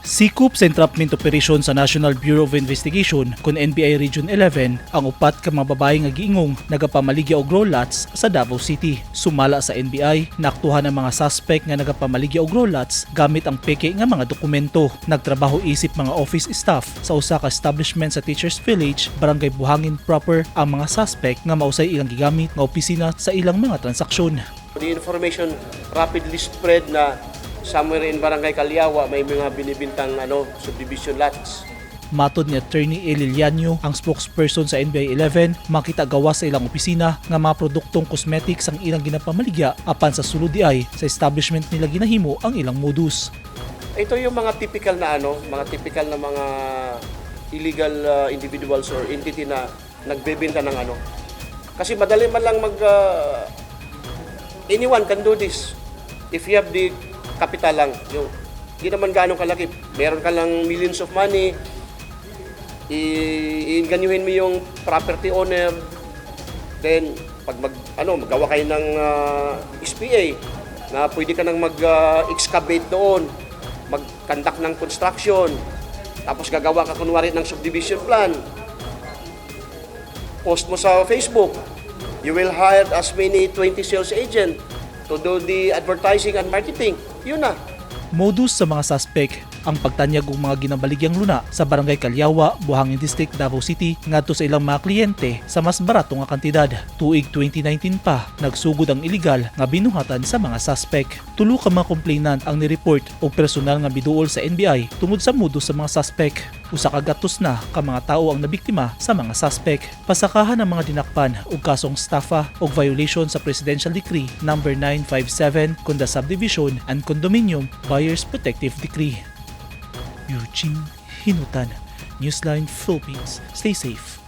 Sikop sa entrapment operation sa National Bureau of Investigation kon NBI Region 11 ang upat ka mga babae nga giingong nagapamaligya og grow lots sa Davao City. Sumala sa NBI, naaktuhan ang mga suspect nga nagapamaligya og grow lots gamit ang peke nga mga dokumento. Nagtrabaho isip mga office staff sa usa ka establishment sa Teachers Village, Barangay Buhangin proper ang mga suspect nga mausay ilang gigamit nga opisina sa ilang mga transaksyon. The information rapidly spread na somewhere in Barangay Kalyawa may mga binibintang subdivision lots. Matod ni Attorney Eliliano, ang spokesperson sa NBI 11, makita gawas sa ilang opisina nga mga produktong cosmetics ang ilang ginapamaligya, apan sa sulod diay sa establishment nila ginahimo ang ilang modus. Ito yung mga typical na mga illegal individuals or entity na nagbebenta ng ano. Kasi madali man lang anyone can do this. If you have the capital lang, yung hindi naman gaano kalaki. Meron ka lang millions of money, i-enganyuhin mo yung property owner, then pag magawa kayo ng SPA na pwede ka nang mag-excavate doon, mag-conduct ng construction, tapos gagawa ka kunwari ng subdivision plan, post mo sa Facebook, you will hire as many 20 sales agent to do the advertising and marketing. Yun na. Modus sa mga suspect ang pagtanyag og mga ginabaligyang luna sa Barangay Kalyawa, Buhangin District, Davao City ngadto sa ilang mga kliyente sa mas barato nga kantidad. Tuig 2019 pa nagsugod ang illegal nga binuhatan sa mga suspect. Tulo ka mga complainant ang ni-report og personal nga biduol sa NBI tungod sa modus sa mga suspect. Usa ka gatos na ka mga tawo ang nabiktima sa mga suspect. Pasakahan ang mga dinakpan og kasong estafa og violation sa Presidential Decree Number 957 kon the Subdivision and Condominium Buyers Protective Decree. Eugene Hinutan, Newsline Philippines. Stay safe.